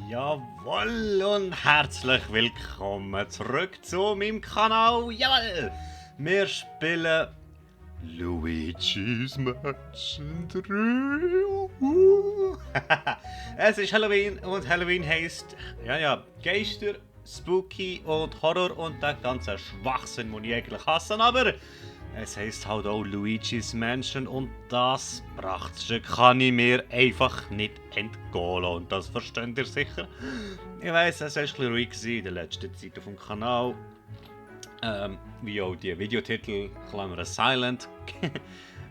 Jawohl und herzlich willkommen zurück zu meinem Kanal. Jawohl! Wir spielen Luigi's Mansion 3. Es ist Halloween und Halloween heisst, Geister, Spooky und Horror und der ganze Schwachsinn, den ich eigentlich hasse, aber es heisst halt auch Luigi's Mansion und das Prachtstück kann ich mir einfach nicht entgehen lassen. Und das versteht ihr sicher. Ich weiss, es war ein bisschen ruhig in der letzten Zeit auf dem Kanal. Wie auch die Videotitel Klammer Silent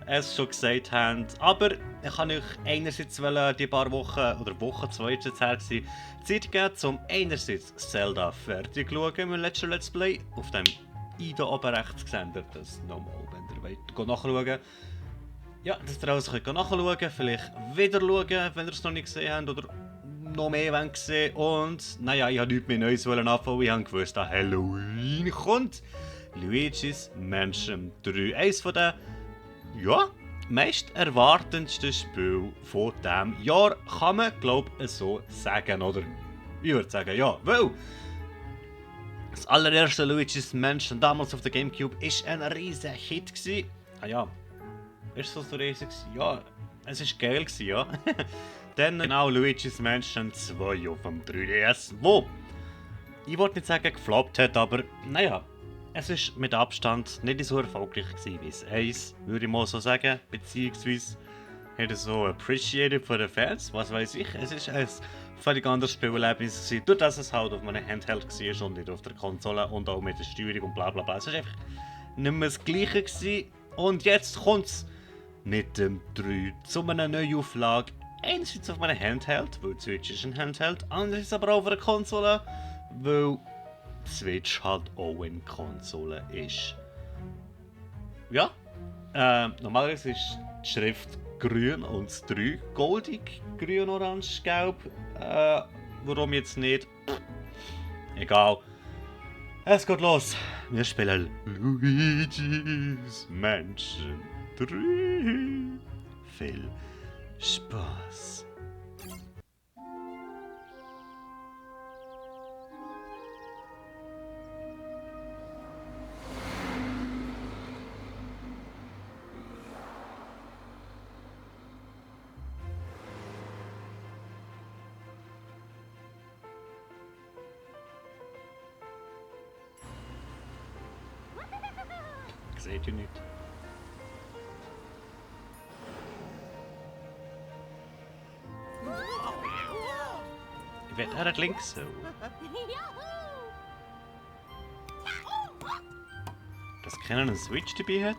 es schon gesagt haben. Aber ich kann euch einerseits die paar Wochen, oder Wochen, zwei ist jetzt her gewesen, Zeit geben, um einerseits Zelda fertig zu schauen, mein letzter Let's Play, auf dem hier oben rechts gesendet, das nochmal, wenn ihr wollt, nachschauen. Ja, dass ihr alles könnt nachschauen, vielleicht wieder schauen, wenn ihr es noch nicht gesehen habt, oder noch mehr wollt sehen. Und naja, ich wollte nichts mehr Neues anfangen, ich habe gewusst, dass Halloween kommt. Luigi's Mansion 3, eines von den, ja, meist erwartendsten Spiel von diesem Jahr, kann man glaube ich so sagen, oder? Ich würde sagen, ja, weil das allererste Luigi's Mansion damals auf der Gamecube war ein riesiger Hit. Ah ja, ist das so riesig? Ja, es war geil, ja. Dann genau Luigi's Mansion 2 auf dem 3DS, wo ich wollte nicht sagen gefloppt hat, aber naja, es ist mit Abstand nicht so erfolgreich gewesen wie es 1, würde ich mal so sagen, beziehungsweise hat es so appreciated von den Fans, was weiß ich. Es ist ein völlig anderes Spielerlebnis gewesen, durch das es halt auf meinem Handheld war und nicht auf der Konsole und auch mit der Steuerung und bla bla bla. Es war einfach nicht mehr das Gleiche gewesen. Und jetzt kommt es mit dem 3 zu einer Neuauflage. Einerseits auf meinem Handheld, weil die Switch ist ein Handheld, andererseits aber auch auf einer Konsole, weil die Switch halt auch eine Konsole ist. Ja, normalerweise ist die Schrift grün und das 3 goldig, grün, orange, gelb. Warum jetzt nicht? Egal. Es geht los. Wir spielen Luigi's Mansion 3. Viel Spaß. Seht ihr nicht? Ich werde er hat links so. Dass keiner einen Switch dabei hat?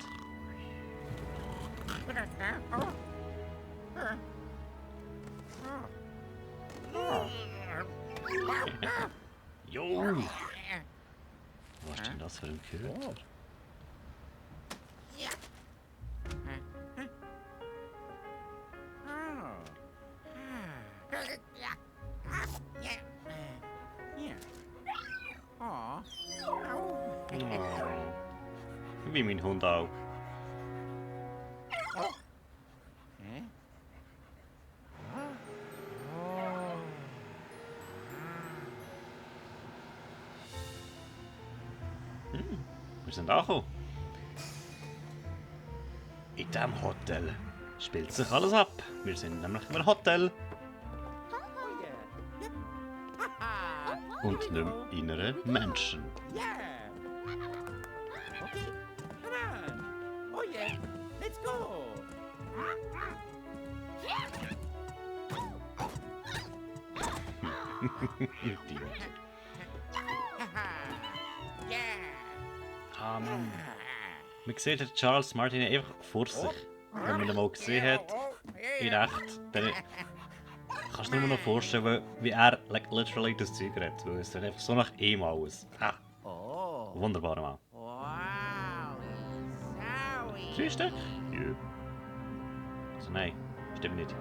Jo! Was ist denn das für ein Köter? Wie mein Hund auch. Wir sind angekommen. In diesem Hotel spielt sich alles ab. Wir sind nämlich in einem Hotel. Und nicht mehr in einer Mansion. Let's go! Idiot. Man sieht den Charles Martin einfach vor sich. Wenn man ihn mal gesehen hat, in echt, dann kannst du dir nur noch vorstellen, wie er literally das Zeug redet. Weil es sieht einfach so nach ihm aus. Wunderbarer Mann. Wow! Drei Stück? Ja. Also nein, stimmt nicht.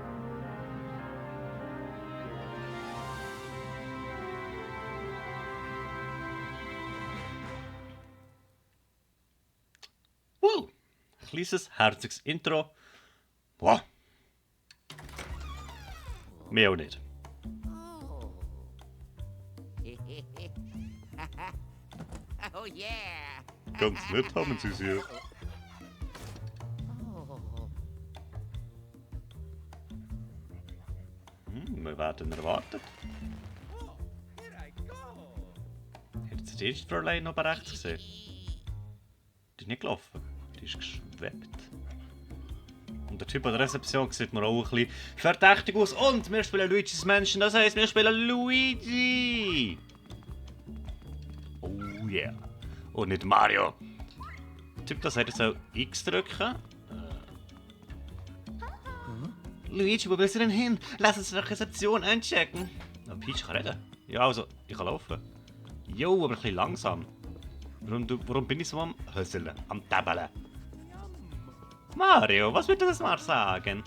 Kleines, herziges Intro. Wow. Mehr auch nicht. Oh yeah. Ganz nett haben sie hier. Oh. Wir werden erwartet. Oh, here I go. Hat sie die erste Fräulein noch rechts gesehen? Die ist nicht gelaufen. Die ist geschwebt. Und der Typ an der Rezeption sieht mir auch ein bisschen verdächtig aus. Und wir spielen Luigi's Mansion, das heisst, wir spielen Luigi! Oh yeah. Und nicht Mario. Der Typ, das hat jetzt auch X drücken. Luigi, wo willst du denn hin? Lass uns nach Rezeption einchecken. Oh, Peach kann reden. Ja, also, ich kann laufen. Jo, aber ein bisschen langsam. Warum bin ich so am Höseln, am Tabbeln? Mario, was willst du das mal sagen?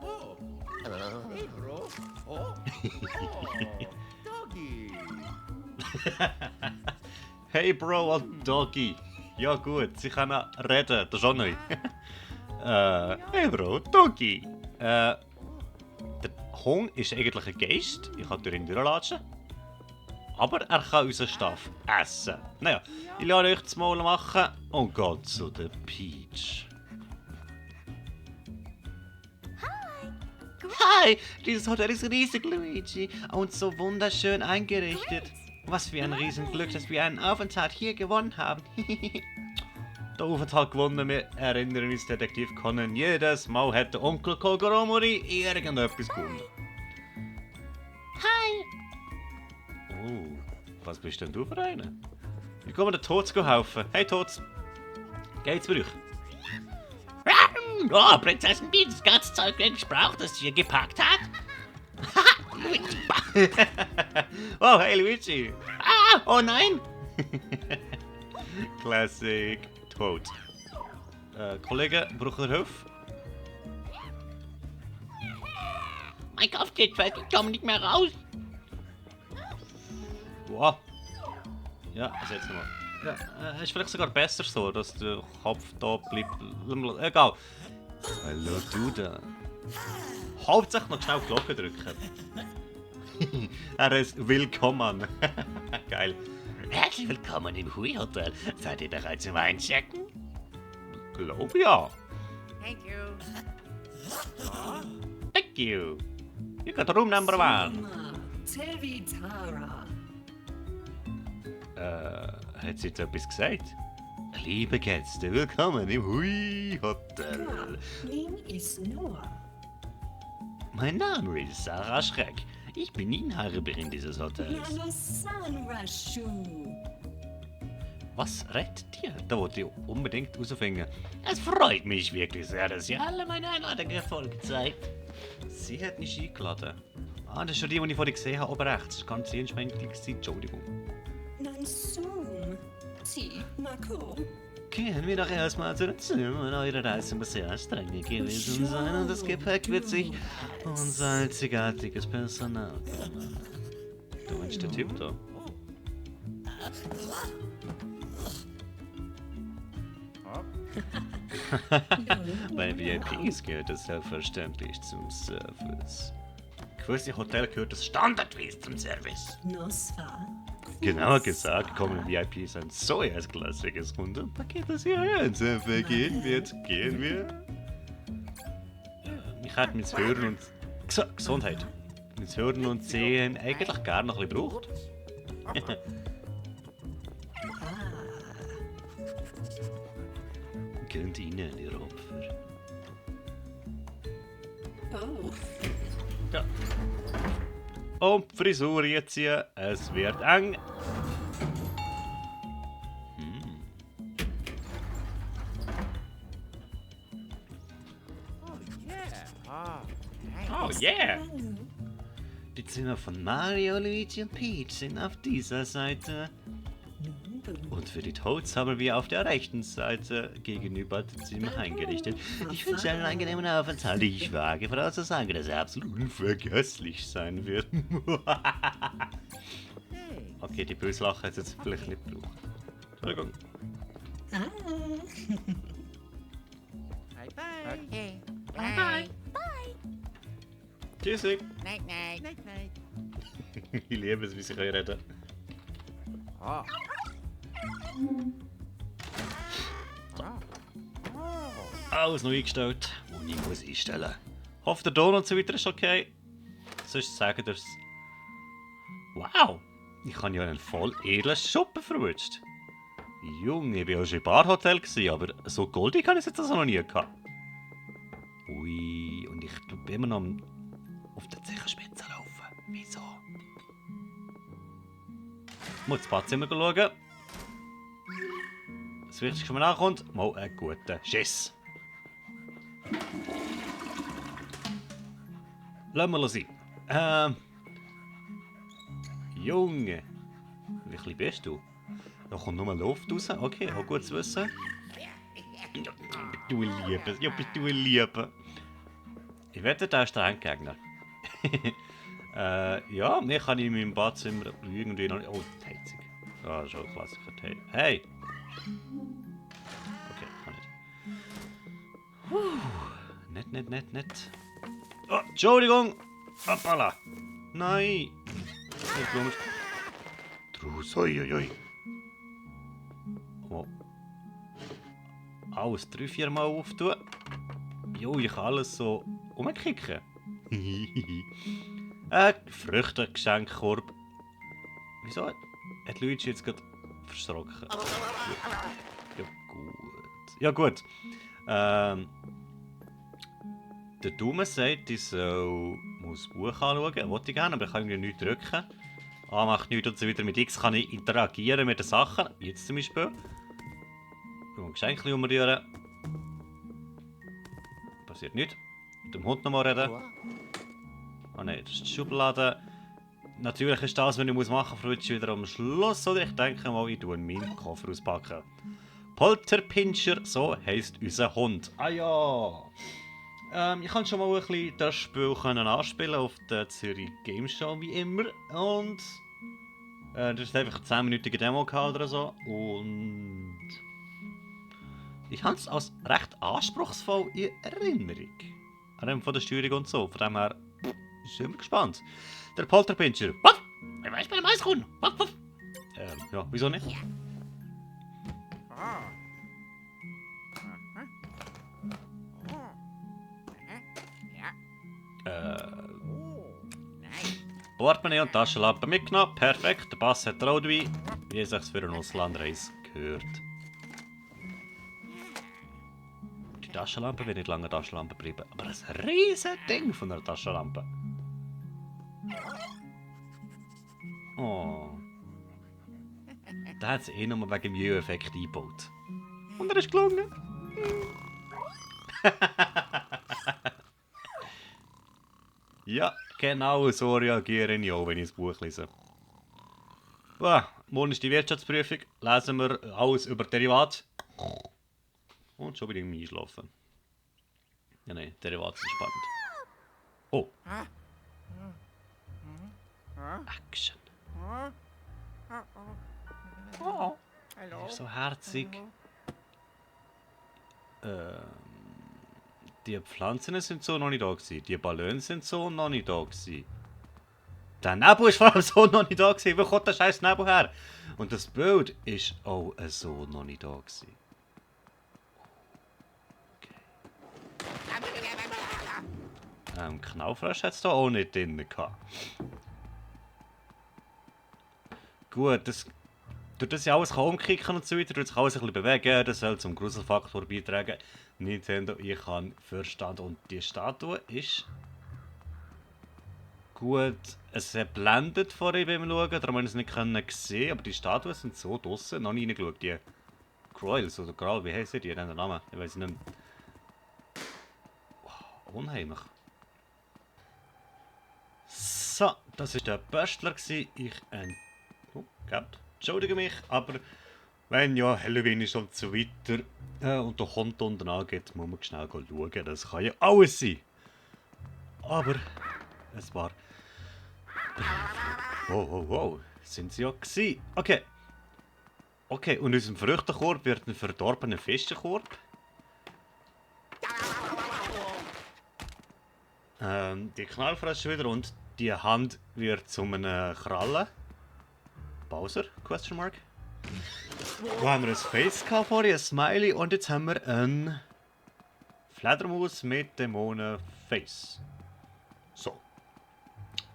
Oh. Hey, bro. Oh. Doggy. Hey Bro und Doggy. Ja gut, sie können reden, das ist auch neu. Hey Bro, Doggy. Der Hund ist eigentlich ein Geist, ich kann durch ihn durchlatschen. Aber er kann unseren Stoff essen. Naja, ich lasse euch das Maul machen und gehe zu der Peach. Hi! Dieses Hotel ist riesig, Luigi. Und so wunderschön eingerichtet. Was für ein Riesenglück, dass wir einen Aufenthalt hier gewonnen haben. Der Aufenthalt gewonnen, wir erinnern uns, Detektiv Conan. Jedes Mal hat der Onkel Kogoromori irgendetwas gewonnen. Hi! Oh, was bist denn du für einer? Ich komme den Tots helfen. Hey Tots! Geht's für euch? Oh, Prinzessin Peach, das ganze Zeug gebraucht, das sie hier gepackt hat. Luigi. Oh, hey Luigi. Ah, oh nein. Classic Toad. Kollege, braucht ihr Hilfe? Mein Kopf geht fest, ich komme nicht mehr raus. Wow. Ja, also jetzt nochmal. Ja, ist vielleicht sogar besser so, dass der Kopf da bleibt. Egal. Hallo du da. Hauptsächlich noch schnell auf die Glocke drücken. Er ist willkommen. Geil. Herzlich willkommen im Hui Hotel. Seid ihr bereit zum Einchecken? Ich glaube ja. Thank you. Thank you. You got room number 1. Tevitara. Hat sie jetzt etwas gesagt? Liebe Gäste, willkommen im Hui Hotel. Ning ist Noah. Mein Name ist Sarah Schreck. Ich bin Inhaberin dieses Hotels. Yano-san Rashu. Was rettet dir? Da wollte ich unbedingt rausfinden. Es freut mich wirklich sehr, dass ihr alle meine Einladung gefolgt seid. Sie hat mich eingeladen. Ah, das ist schon die ich vorhin gesehen habe, oben rechts. Das kann sie entsprechend sein, Entschuldigung. Nansum. Ti Mako. Gehen wir doch erstmal zu den Zimmern. Eure Reise muss sehr anstrengend gewesen sein und das Gepäck wird sich unser einzigartiges Personal kümmern. Du meinst der Typ da? Bei VIPs gehört es selbstverständlich zum Service. Gewisse Hotels gehört es standardmäßig zum Service. Nosfa. Genauer gesagt kommen VIPs ein so erstklassiges Rundenpaket, das hier ganz einfach gehen wird. Gehen wir? Ich hätte mit Hören und... Gesundheit. Mit Hören und Sehen eigentlich gar noch ein bisschen gebraucht. Könnt Ihnen, ihr Opfer. Oh. Ja. Und Frisur jetzt hier, es wird eng. Oh yeah. Ah. Nice. Oh yeah! Die Zimmer von Mario, Luigi und Peach sind auf dieser Seite. Und für die Toads haben wir auf der rechten Seite gegenüber dem Zimmer eingerichtet. Ich wünsche einen angenehmen Aufenthalt. Ich wage vorauszusagen, dass er absolut unvergesslich sein wird. Hey. Okay, die böse Lache hat es jetzt vielleicht nicht gebraucht. Entschuldigung. Ah. Bye bye. Okay. Bye. Tschüssi. Night night. Night night. Ich liebe es, wie sie reden können. Ah. Ah. Oh. Alles noch eingestellt, und ich muss einstellen. Hoffe, der Ton und so weiter ist okay. Sonst sagen wir es. Wow! Ich habe ja einen voll edlen Schuppen verwünscht. Junge, ich war ja schon im Barhotel, aber so goldig habe ich es jetzt also noch nie gehabt. Ui, und ich tue immer noch auf der Zechenspitze laufen. Wieso? Ich muss ins Badzimmer schauen. Das Wichtigste, was mir nachkommt, mal einen guten Schiss. Lassen wir sein. Junge, wie klein bist du? Da kommt nur Luft raus. Okay, auch gut zu wissen. Ja, du Liebe, ja, bist du Liebe. Ich wette, der ist der Endgegner. Ja, mehr kann ich in meinem Badzimmer irgendwie noch nicht. Oh, die Heizung. Ja, das ist schon ein Klassiker. Hey! Okay, kann nicht. Nett. Oh, Entschuldigung! Hoppala! Nein! Draus, oi. Oh. Alles 3-4 Mal auftun. Jo, ich kann alles so umkicken. Früchtegeschenkkorb. Wieso hat Luigi jetzt gerade verschrocken? Ja gut. Der Dumme sagt, ich muss das Buch anschauen. Wollte ich gerne, aber ich kann irgendwie nichts drücken. A macht nichts und so weiter. Mit X kann ich interagieren mit den Sachen. Jetzt zum Beispiel. Ein Geschenk umrühren. Passiert nichts. Mit dem Hund nochmal reden. Oh nein, das ist die Schublade. Natürlich ist das, was ich machen muss, Frutsch wieder am Schluss. Oder ich denke mal, ich tue meinen Koffer auspacken. Polterpinscher, so heisst unser Hund. Ah ja. Ich kann schon mal ein bisschen das Spiel anspielen auf der Zürich Game Show, wie immer. Und das ist einfach eine 10-minütige Demo oder so. Und ich habe es als recht anspruchsvoll in Erinnerung. An von der Steuerung und so. Von dem her sind wir gespannt. Der Polterpinscher. Was? Wer weiß, bei dem Eiskuchen? Was? Ja, wieso nicht? Ah. Oh, nice. Portemonnaie und Taschenlampe mitgenommen. Perfekt. Der Bass hat Rotwein. Wie es sich für eine Auslandreise gehört. Die Taschenlampe wird nicht lange Taschenlampe bleiben. Aber ein riesen Ding von einer Taschenlampe. Oh. Da hat es nur wegen dem Jö-Effekt eingebaut. Und er ist gelungen. Ja, genau so reagiere ich auch, wenn ich das Buch lese. Morgen ist die Wirtschaftsprüfung. Lesen wir alles über Derivate. Und schon wieder einschlafen. Ja, nein, Derivate sind spannend. Oh, Action. Oh. Hallo. So herzig. Die Pflanzen sind so noch nicht da gewesen. Die Ballons sind so noch nicht da gewesen. Der Nebel ist vor allem so noch nicht da gewesen. Wo kommt der scheiß Nebel her? Und das Bild ist auch so noch nicht da gewesen. Okay. Knaufrösch hat es da auch nicht drin gehabt. Gut, das durch das ja alles umkicken und so weiter, durch das alles ein bisschen bewegen, das soll zum Gruselfaktor beitragen. Nintendo, ich kann verstanden. Und die Statue ist gut. Es hat blendet vorhin beim Schauen, darum haben wir es nicht sehen, aber die Statuen sind so draussen, noch nie reingeschaut. Die Croils oder Graal, wie heißen die? Die haben den Namen, ich weiß nicht mehr. Wow, unheimlich. So, das war der Böstler. Ich entschuldige mich, aber wenn ja Halloween ist und so weiter und der Hund unten angeht, muss man schnell schauen. Das kann ja alles sein. Aber es war... Oh, sind sie ja gewesen. Okay. Okay, und in unserem Früchtenkorb wird ein verdorbener Fischenkorb. Die Knallfrösche wieder und Die Hand wird zu einem Krallen. Bowser? Question mark. Wo haben wir ein Face gehabt vorher, ein Smiley und jetzt haben wir ein Fledermaus mit Dämonen-Face. So.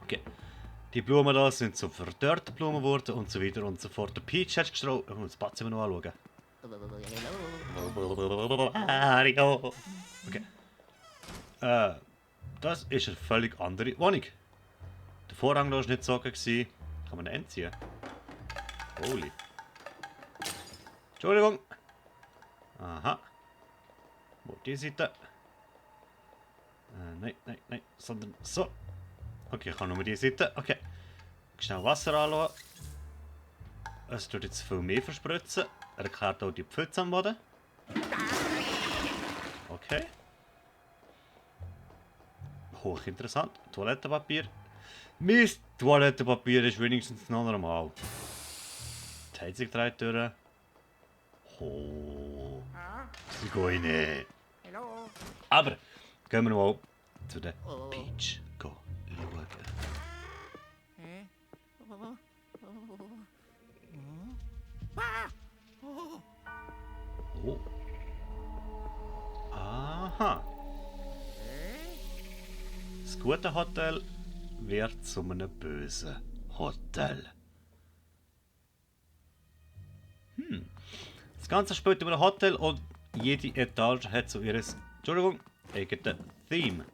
Okay. Die Blumen da sind zu verdörrten Blumen geworden und so weiter und so fort. Der Peach hat gestrahlt. Ich muss das Batz immer noch anschauen. Mario. Okay. Das ist eine völlig andere Wohnung. Der Vorhang da war nicht so. Kann man ihn entziehen? Holy. Entschuldigung. Aha. Wo die Seite? Nein, sondern so. Okay, ich kann nur die Seite. Okay. Schnell Wasser anschauen. Es tut jetzt viel mehr verspritzen. Er erklärt auch die Pfütze am Boden. Okay. Hochinteressant. Toilettenpapier. Mein Toilettenpapier ist wenigstens noch normal. Die Heizung dreht durch. Oh. Sie gehen nicht. Hello. Aber gehen wir mal zu der Peach schauen. Hä? Oh. Aha. Das gute Hotel wird zu einem bösen Hotel. Das Ganze spielt in einem Hotel und jede Etage hat so ihres, Entschuldigung, eigenes Theme.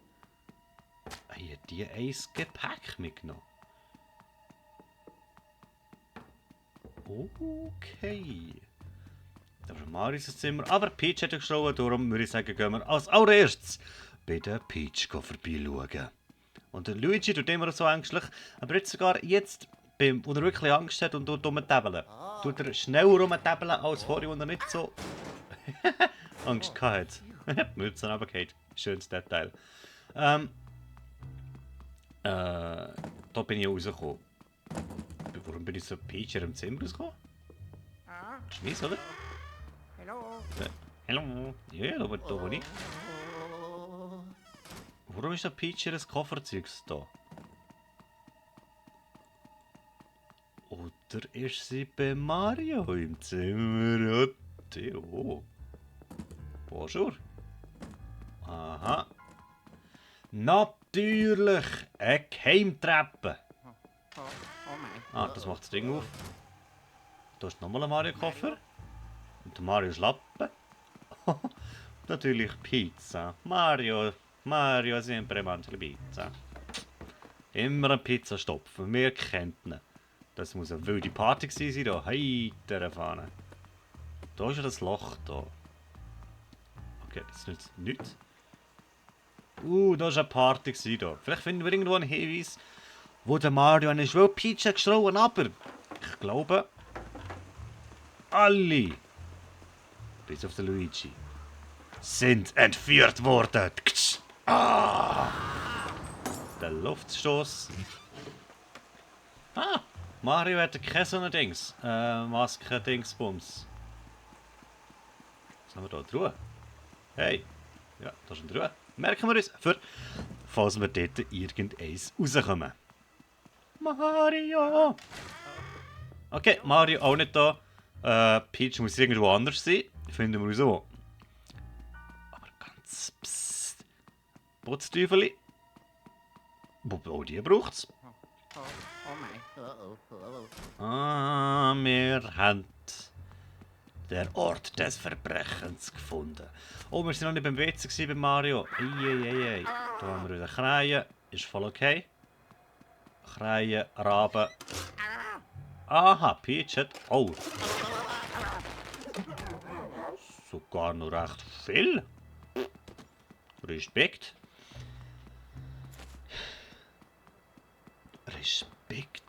Hier die ein Gepäck mitgenommen. Okay. Da ist Marius Zimmer, aber Peach hat ja geschrien, darum würde ich sagen, gehen wir als allererstes bei der Peach vorbeischauen. Und der Luigi tut immer so ängstlich, aber jetzt sogar jetzt, wo er wirklich Angst hat und rumtäbeln, tut er schneller rumtäbeln als vorher, wo er nicht so Angst hatte. Die Mütze runtergefallen. Schönes Detail. Da bin ich rausgekommen. Warum bin ich so Peach in ihrem Zimmer rausgekommen? Das ist mies, oder? Hello. Hallo. Ja, da bin ich. Warum ist der Peach in das Kofferzeugs da? Oder ist sie bei Mario im Zimmer? Oh. Bonjour. Aha. Natürlich eine Geheimtreppe. Oh mein. Ah, das macht das Ding auf. Da ist nochmal ein Mario-Koffer. Und der Mario Lappen. Natürlich Pizza. Mario sempre mangia Pizza. Immer eine Pizza stopfen. Wir kennen ihn. Das muss eine wilde Party gewesen sein hier. Heitere Fahne. Da ist ja das Loch da. Okay, das nützt nichts. Da ist eine Party gewesen hier. Vielleicht finden wir irgendwo einen Hinweis, wo der Mario eine Pizza geschrien, aber ich glaube, alle, bis auf den Luigi, sind entführt worden. Der Luftstoß. Mario hat keine so ein Dings. Maske-Dingsbums. Was haben wir da? Truhe? Hey. Ja, da ist eine Truhe. Merken wir uns, falls wir dort irgendeins rauskommen. Mario! Okay, Mario auch nicht da. Peach muss irgendwo anders sein. Finden wir raus wo. Aber ganz psst. Putzteufeli. Oh, die braucht's. Oh mein. Wir haben den Ort des Verbrechens gefunden. Oh, wir sind noch nicht beim WC bei Mario. Ei. Da haben wir wieder Kreien. Ist voll okay. Kreien, Raben. Aha, Peach hat... Oh. Sogar noch recht viel. Respekt.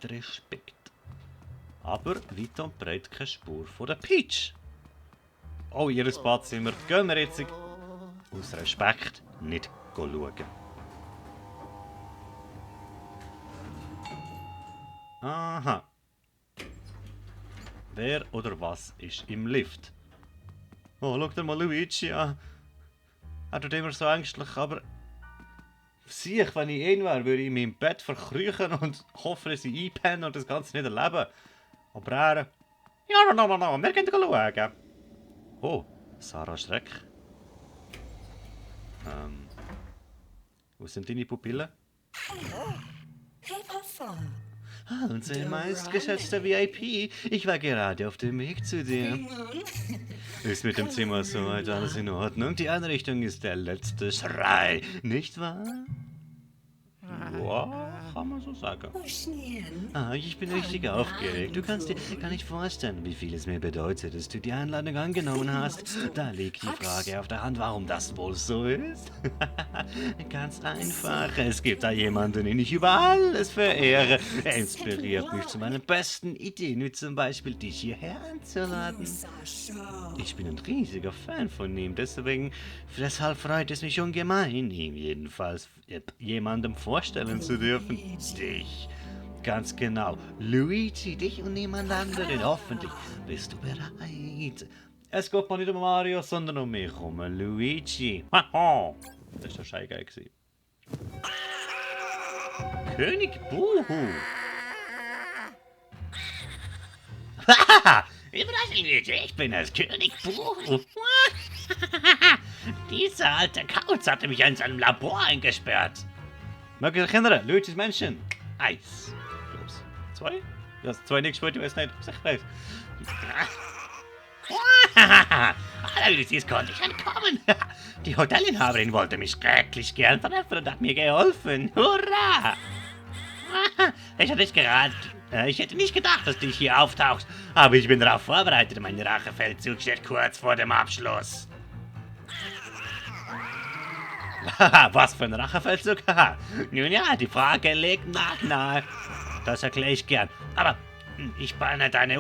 Respekt. Aber weit und breit keine Spur von der Peach. Oh, ihr Badzimmer. Gehen wir jetzt aus Respekt nicht schauen. Aha. Wer oder was ist im Lift? Oh, schau dir mal Luigi an. Er tut immer so ängstlich, aber Sicher, wenn ich ihn wäre, würde ich in meinem Bett verkrüchen und hoffen, dass ich einpenne und das Ganze nicht erleben. Aber er... Ja, no, wir gehen schauen. Oh, Sarah Schreck. Wo sind deine Pupillen? Hey, Papa. Ah, unser meistgeschätzter VIP. Ich war gerade auf dem Weg zu dir. Ist mit dem Zimmer soweit alles in Ordnung? Die Einrichtung ist der letzte Schrei, nicht wahr? Ja, kann man so sagen. Oh, Schneen. Ah, ich bin richtig aufgeregt. Du kannst dir gar nicht vorstellen, wie viel es mir bedeutet, dass du die Einladung angenommen hast. Da liegt die Frage auf der Hand, warum das wohl so ist. Ganz einfach. Es gibt da jemanden, den ich über alles verehre. Er inspiriert mich zu meinen besten Ideen, wie zum Beispiel dich hierher einzuladen. Sascha. Ich bin ein riesiger Fan von ihm, deshalb freut es mich ungemein, ihm jedenfalls jemandem vorstellen zu dürfen. Dich. Ganz genau. Luigi, dich und niemand anderen. Hoffentlich bist du bereit. Es geht mal nicht um Mario, sondern um mich, um Luigi. Haha. Das war der Scheigeil. König Buhu. Haha. Überraschung, Luigi, ich bin das König Buhu. Dieser alte Kauz hatte mich in seinem Labor eingesperrt. Mögt ihr euch erinnern? Luigi's Mansion. 1. Glaub's. 2? Ja, 2 nicht gespielt, ich weiß nicht. Sicher weiß. Luigi's konnte ich entkommen. Die Hotelinhaberin wollte mich schrecklich gern treffen und hat mir geholfen. Hurra! Ich hätte nicht gedacht, dass du hier auftauchst, aber ich bin darauf vorbereitet. Mein Rachefeldzug steht kurz vor dem Abschluss. Was für ein Rachefeldzug? Nun ja, die Frage liegt nahe. Das erkläre ich gern. Aber ich banne deine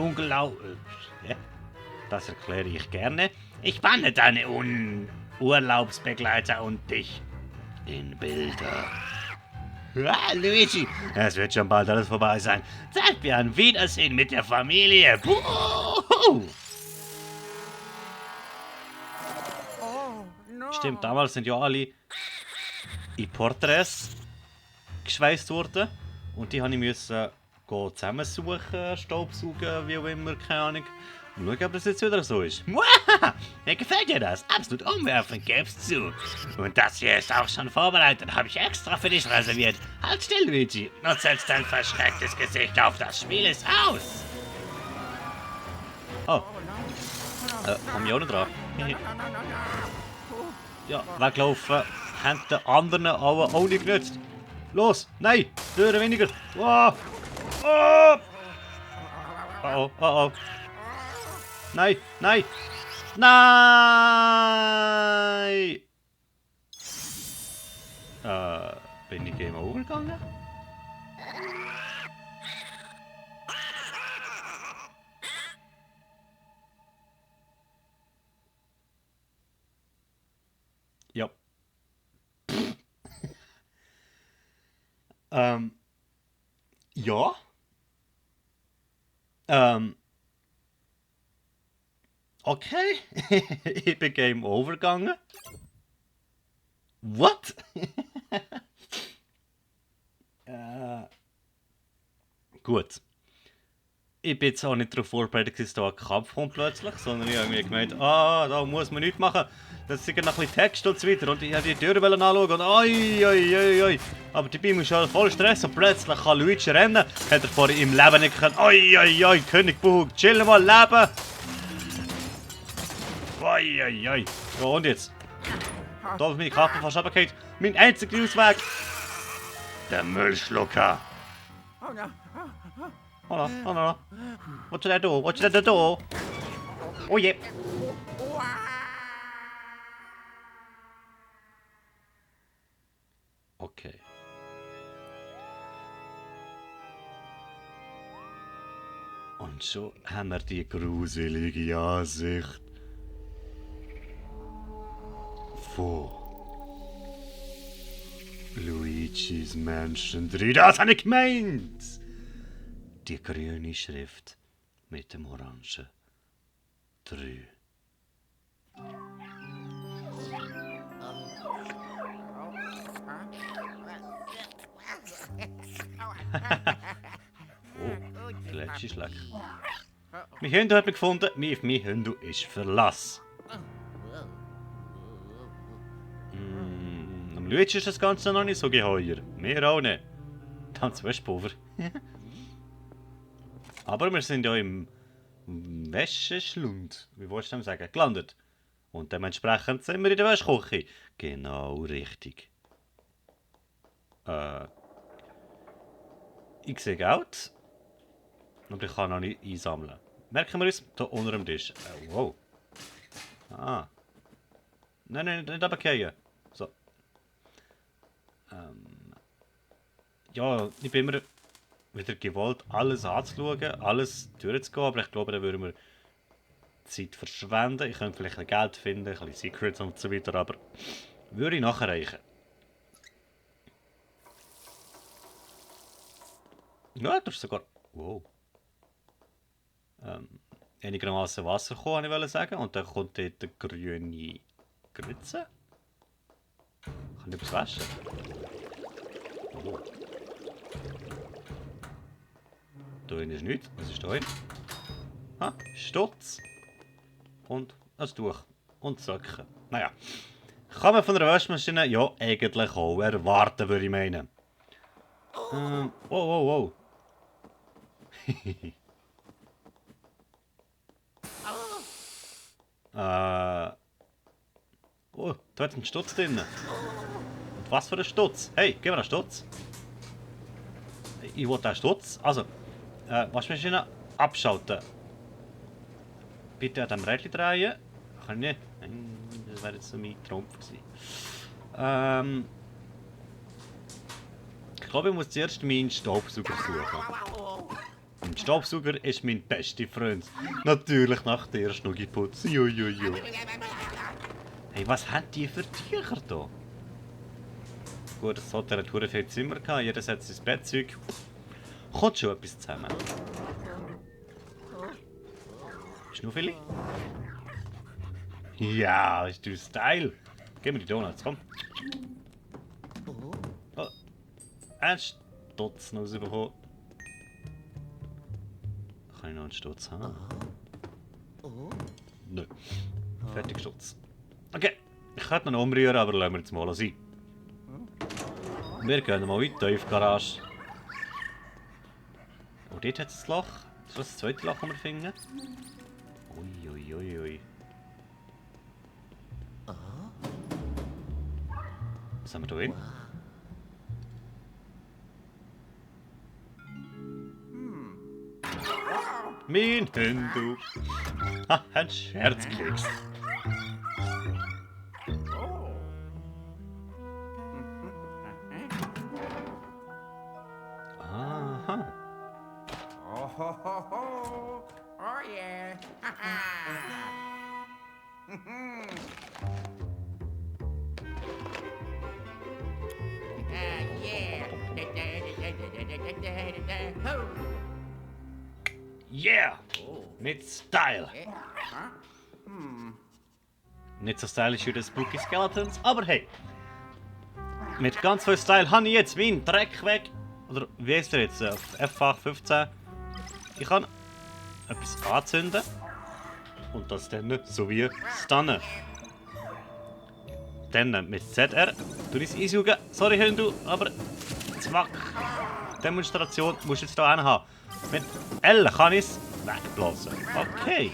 Das erkläre ich gerne. Ich banne deine Urlaubsbegleiter und dich in Bilder. Luigi, es wird schon bald alles vorbei sein. Zeit für ein Wiedersehen mit der Familie. Buhu! Oh, no. Stimmt, damals sind ja alle in Porträts geschweißt worden. Und die musste ich zusammensuchen, staubsaugen, wie auch immer, keine Ahnung. Und schauen, ob das jetzt wieder so ist. Muahaha! Mir gefällt dir das? Absolut umwerfend, gibst zu. Und das hier ist auch schon vorbereitet. Habe ich extra für dich reserviert. Halt still, Luigi. Und setz dein verschrecktes Gesicht auf. Das Spiel ist aus. Oh, komm ich auch noch dran. Ja, weglaufen. Haben den anderen aber auch nicht genützt. Los, nein, Türen weniger. Oh. Oh. Oh, oh, oh. Nein, nein. Nein! Bin ich Game Over gegangen? Ja. Ja. Okay. Ich bin Game Over gegangen. What? Gut. Ich bin jetzt auch nicht darauf vorbereitet, dass da ein Kampf kommt plötzlich, sondern ich habe irgendwie gemeint, da muss man nichts machen. Das ist noch ein bisschen Text und so weiter. Und ich wollte die Tür anschauen und oi. Aber dabei muss schon voll Stress und plötzlich kann Luigi rennen. Hat er vorher im Leben nicht können. Oi, König Buhu, chill mal, leben. Oi. Ja, und jetzt? Da ist meine Kappe fast runtergefallen. Mein einziger Ausweg. Der Müllschlucker. Oh no. Oh no. What should I do? Oh je. Okay. Und schon haben wir die gruselige Ansicht von Luigi's Mansion 3. Das habe ich gemeint! Die grüne Schrift mit dem orangen 3. Schleck. Mein Hunde hat mich gefunden, mein Hunde ist Verlass. Am Luigi ist das Ganze noch nicht so geheuer. Mir auch nicht. Dann Wäschpulver. Aber wir sind ja im Wäscheschlund, wie wolltest du denn sagen, gelandet. Und dementsprechend sind wir in der Wäschküche. Genau richtig. Ich sehe Geld. Aber ich kann noch nicht einsammeln. Merken wir uns, hier unter dem Tisch. Wow. Ah. Nein, nicht runterfallen. So. Ja, ich bin immer wieder gewollt, alles anzuschauen, alles durchzugehen, aber ich glaube, dann würden wir Zeit verschwenden. Ich könnte vielleicht ein Geld finden, ein bisschen Secrets und so weiter, aber würde ich nachreichen. Ja, das ist sogar... Wow. Einigermaßen Wasser kommen, wollte ich sagen. Und dann kommt dort eine grüne Grütze. Kann ich etwas waschen? Oh. Da hinten ist nichts. Was ist da hin? Ha, Stutz. Und ein Tuch. Und Socken. Naja. Kann man von einer Waschmaschine ja eigentlich auch erwarten, würde ich meinen. Wow. Oh, da hat ein Stutz drin. Und was für ein Stutz? Hey, gib mir einen Stutz. Ich will einen Stutz. Also, Waschmaschine abschalten. Bitte an dem Rädchen drehen. Kann ich nicht. Das wäre jetzt so mein Trumpf gewesen. Ich glaube, ich muss zuerst meinen Staubsauger suchen. Mein Staubsauger ist mein bester Freund. Natürlich nach der Schnuggiputz. Jojojo. Hey, was haben die für Tücher hier? Gut, das hat ja Tour viel Zimmer gehabt. Jeder setzt sein Bettzeug. Kommt schon etwas zusammen. Schnuffeli? Ja, ist du Style. Gib mir die Donuts, komm. Oh. Ein Stutz noch rausbekommen. Kann ich noch einen Stutz haben? Nö. Fertig Stutz. Okay. Ich könnte noch umrühren, aber lassen wir jetzt mal sein. Wir gehen mal weiter in die Garage. Oh, dort hat es ein Loch. Das ist das zweite Loch, das wir finden. Ui. Was haben wir da drin? Mein Hundu. Ha, ein Scherzkeks. Aha. Oh, oh yeah. Yeah! Mit Style. Nicht so stylisch wie die Spooky Skeletons, aber hey. Mit ganz viel Style habe ich jetzt meinen Dreck weg. Oder wie ist der jetzt? Auf F8 15. Ich kann etwas anzünden. Und das dann so wie stunnen. Dann mit ZR tue ich es einsaugen. Sorry Hundu, aber Zwack. Demonstration musst du jetzt hier haben. Mit L kann ich es wegblasen. Okay.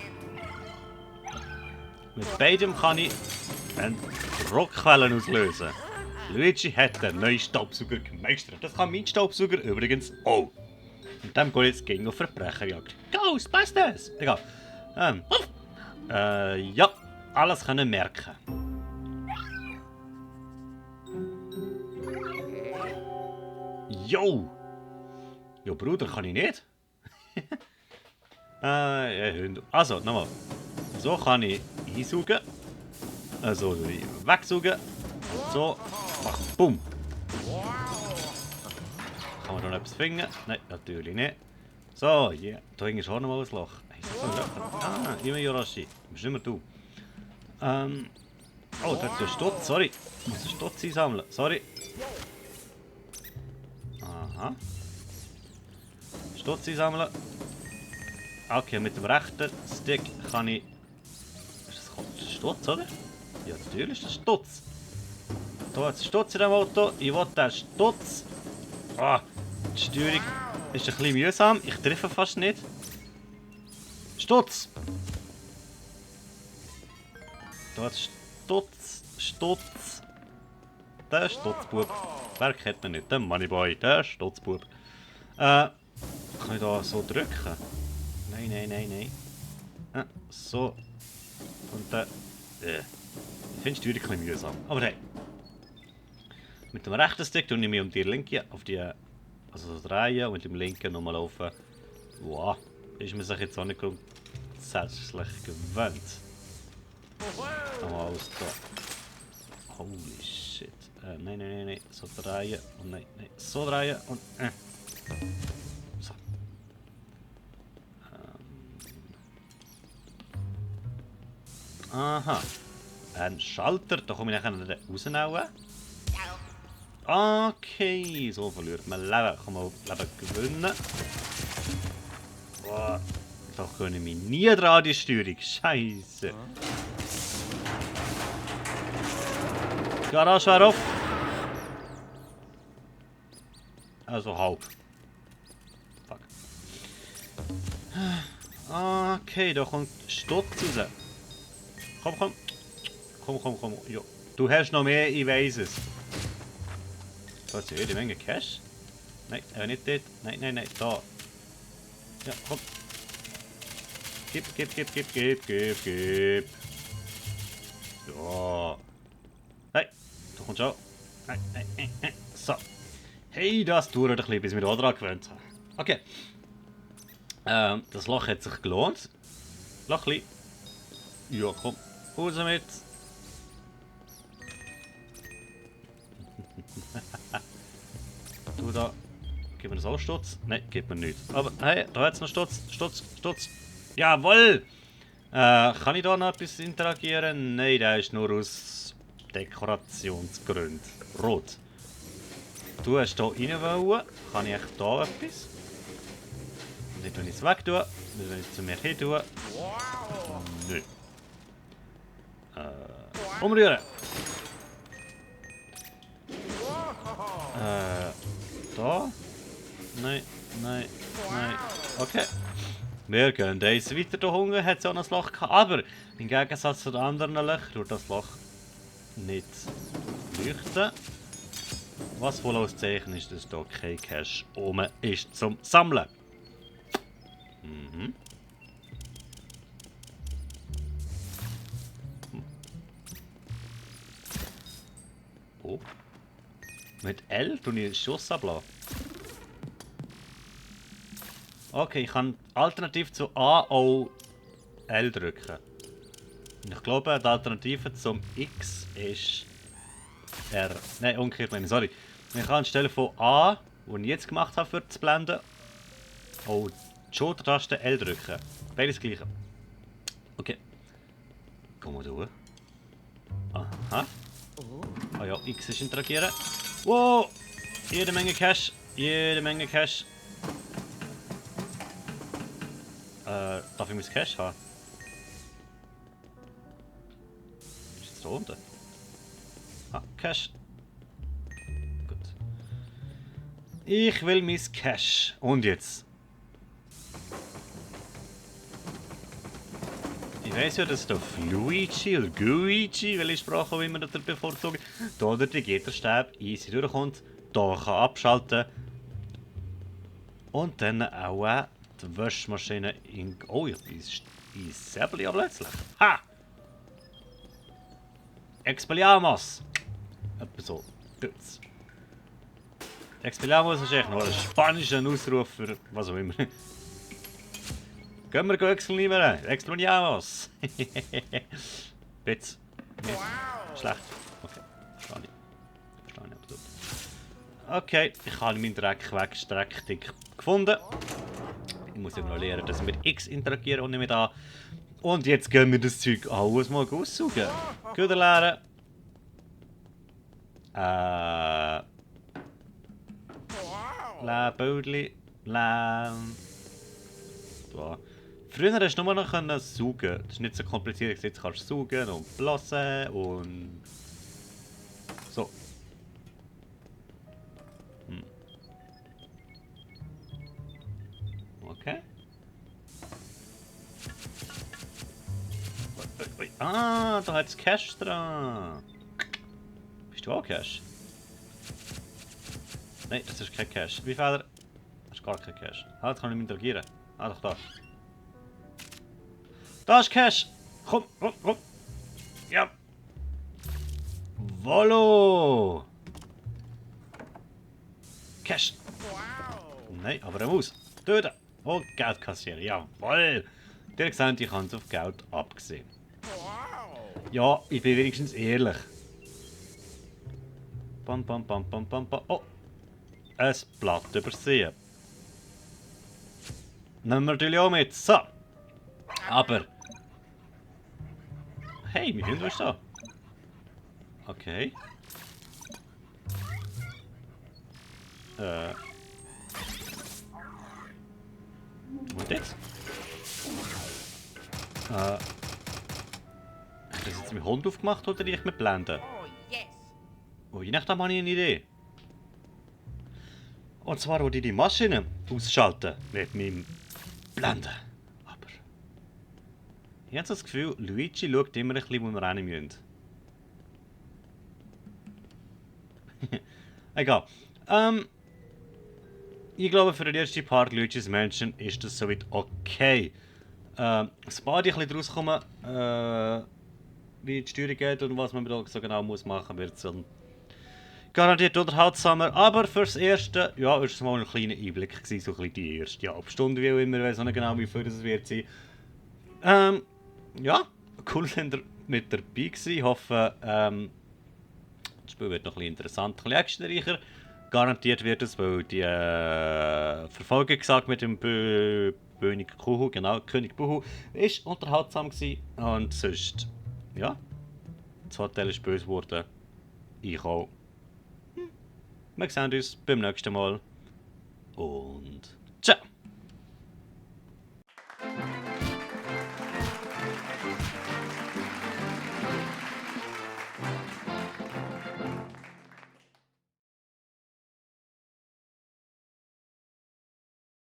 Mit beidem kann ich eine Druckquelle auslösen. Luigi hat den neuen Staubsauger gemeistert. Das kann mein Staubsauger übrigens auch. Und dem geht jetzt gegen auf Verbrecherjagd. Ghostbusters! Egal. Ja, alles können merken. Jo! Jo, Bruder, kann ich nicht? Also, nochmal. So kann ich einsaugen. Also wegsaugen. Und so. Macht Bumm. Kann man da noch etwas finden? Nein, natürlich nicht. So, yeah. Da hinten ist auch noch mal ein Loch. Hey, immer Yorashi. Bist nicht mehr du. Oh, da ist der Stutz, sorry. Ich muss den Stutz einsammeln. Sorry. Aha. Stutz einsammeln. Okay, mit dem rechten Stick kann ich... Ist das Stutz, oder? Ja, natürlich ist das Stutz. Da hat es Stutz in dem Auto. Ich will den Stutz. Ah, die Steuerung ist ein bisschen mühsam. Ich treffe fast nicht. Stutz! Da hat es Stutz. Der Stutzbub. Wer kennt ihn nicht? Der Moneyboy, der Stutzbub. Kann ich da so drücken? Nein. So. Und dann... Ich finde die Steuerung ein bisschen mühsam. Aber hey. Mit dem rechten Stick tue ich mich um die linke, auf die... Also so drehen und mit dem linken nochmal laufen. Wow. Ist man sich jetzt auch nicht grundsätzlich gewöhnt. Nochmal aus da. Holy shit. Nein. So drehen und nein. So drehen und... So. Aha. Ein Schalter, da komme ich nachher rausnehmen. Okay, so verliert man Leben. Kann man Leben gewinnen. Boah. Da können wir nie dran, die Steuerung. Scheiße. Garage wäre auf. Also halb. Fuck. Okay, da kommt Stutz raus. Komm. Komm. Ja. Du hast noch mehr, ich weiß es. Da hat jede Menge Cash. Nein, nicht dort. Nein, da. Ja, komm. Gib. Ja. Hey, du kommst auch. Nein. So. Hey, das dauert ein bisschen, bis wir da dran gewöhnt sind. Okay. Das Loch hat sich gelohnt. Lochli. Ja, komm. Raus damit. Du da. Gib mir das auch Stutz? Nein, gib mir nichts. Aber hey, da hat es noch Stutz. Jawohl! Kann ich da noch etwas interagieren? Nein, der ist nur aus Dekorationsgründen. Rot. Du hast hier rein wollen. Kann ich echt da etwas? Nicht, wenn ich es weg tue. Nicht, wenn ich es zu mir hin tue. Nö. Umrühren! Da? Nein. Okay. Wir gehen eins weiter. Da Hunger hat es auch noch ein Loch gehabt. Aber im Gegensatz zu den anderen Löchern tut das Loch nicht leuchten. Was wohl auszeichnet ist, dass hier kein Cash oben ist zum Sammeln. Oh. Mit L tue ich den Schuss ablassen. Okay, ich kann alternativ zu A auch L drücken. Und ich glaube, die Alternative zum X ist R. Nein, umgekehrt meine ich, sorry. Ich kann anstelle von A, was ich jetzt gemacht habe, für zu blenden, auch die Schultertaste L drücken. Beides gleiche. Okay. Komm mal durch. Aha. Ah ja, X ist interagieren. Wow! Jede Menge Cash. Darf ich mein Cash haben? Ist jetzt da unten? Ah, Cash. Gut. Ich will mein Cash. Und jetzt? Ich weiss ja, dass da Luigi oder Guigi, welche Sprache auch immer das bevorzugt, da der Gitterstab easy durchkommt, da kann abschalten und dann auch die Waschmaschine in... Oh, ich bin Säbel ja plötzlich. Ha! Expelliarmus! Etwa so. Tut's. Expelliarmus ist echt noch ein spanischer Ausruf für was auch immer. Gehen wir experimentieren. Expelliarmus! Bitz. Nicht schlecht. Okay, verstehe ich absolut. Okay, ich habe meinen Dreck wegstreckt gefunden. Ich muss ja noch lernen, dass wir mit X interagieren und nicht mit A. Und jetzt gehen wir das Zeug alles mal aussaugen. Güter leeren. Bildli. Da. Früher hast du nur noch saugen. Das ist nicht so kompliziert. Jetzt kannst du saugen und blasen und... So. Okay. Ui. Ah, da hat es Cash dran. Bist du auch Cash? Nein, das ist kein Cash. Wie viel? Das ist gar kein Cash. Ah, das kann ich nicht interagieren. Ah, doch da. Da ist Cash! Komm, komm, komm! Ja! Volo! Cash! Nein, aber eine Maus. Töten! Und Geld kassieren. Jawoll! Der seht, ich habe es auf Geld abgesehen. Ja, ich bin wenigstens ehrlich. Bam, bam, bam, bam, bam, bam. Oh! Ein Blatt übersehen. Nehmen wir natürlich auch mit. So! Aber... Hey, mein Hund ist da. Okay. Und jetzt? Hat das jetzt mein Hund aufgemacht oder ich mit Blenden? Oh, yes. Oh, je nachdem habe ich eine Idee. Und zwar, wo die Maschine ausschalten mit meinem Blenden. Aber... Ich habe so das Gefühl, Luigi schaut immer ein bisschen, wo wir rein müssen. Egal. Ich glaube, für den ersten Part Luigi's Mansion ist das soweit okay. Sobald ich ein bisschen rauskomme, wie die Steuerung geht und was man da so genau muss machen, wird es dann garantiert unterhaltsamer. Aber fürs Erste, ja, ist es mal ein kleiner Einblick gewesen, so ein bisschen die erste halbe Stunde, wie auch immer, ich weiß auch nicht genau, wie viel das wird sein. Ja, cool, sind ihr mit dabei gewesen. Ich hoffe, das Spiel wird noch ein bisschen interessant, ein bisschen actionreicher. Garantiert wird es, weil die Verfolgung gesagt mit dem König Kuhu, genau, König Buhu, ist unterhaltsam gewesen. Und sonst, ja, das Hotel ist böse geworden. Ich auch. Wir sehen uns beim nächsten Mal. Und